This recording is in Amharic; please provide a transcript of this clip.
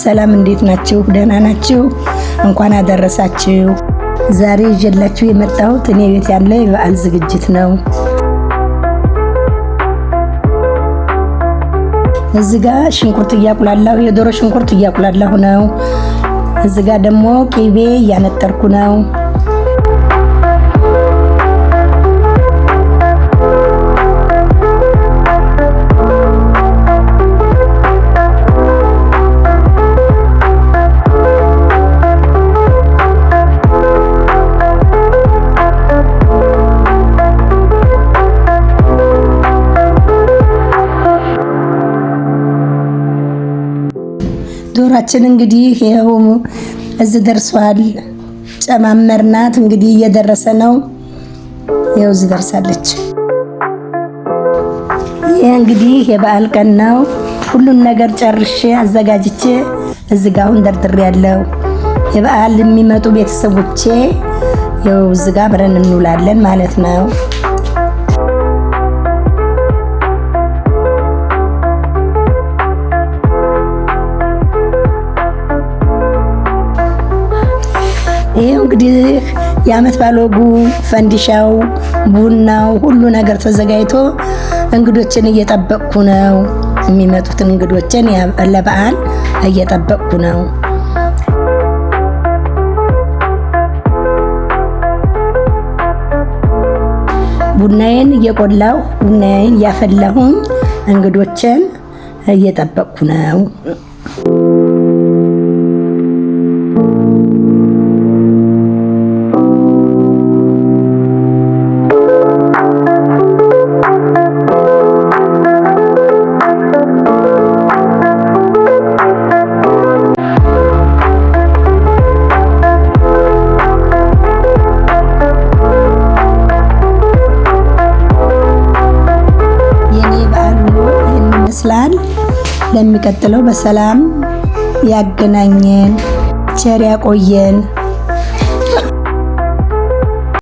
ሰላም እንዴት ናችሁ? ደህና ናችሁ? እንኳን አደረሳችሁ። ዛሬ ይዤላችሁ የመጣሁት እኔ ቤት ያለ የበዓል ዝግጅት ነው። እዚህ ጋ ሽንኩርት እያቁላላሁ የዶሮ ሽንኩርት እያቁላላሁ ነው። እዚህ ጋ ደግሞ ቂቤ እያነጠርኩ ነው። ዶሯችን እንግዲህ ይኸው እዚህ ደርሷል። ጨማመርናት እንግዲህ እየደረሰ ነው። ይኸው እዚህ ደርሳለች። ይህ እንግዲህ የበዓል ቀን ነው። ሁሉን ነገር ጨርሼ አዘጋጅቼ እዚህ ጋ አሁን ደርድሬያለሁ። የበዓል የሚመጡ ቤተሰቦቼ ይኸው እዚህ ጋ አብረን እንውላለን ማለት ነው። ይህ እንግዲህ የዓመት በዓል ወጉ፣ ፈንዲሻው፣ ቡናው ሁሉ ነገር ተዘጋጅቶ እንግዶችን እየጠበቅኩ ነው። የሚመጡትን እንግዶችን ለበዓል እየጠበቅኩ ነው። ቡናዬን እየቆላሁ ቡናዬን እያፈላሁኝ እንግዶችን እየጠበቅኩ ነው። የኔ በዓል ውሎ ይህን ይመስላል። ለሚቀጥለው በሰላም ያገናኘን፣ ቸር ያቆየን።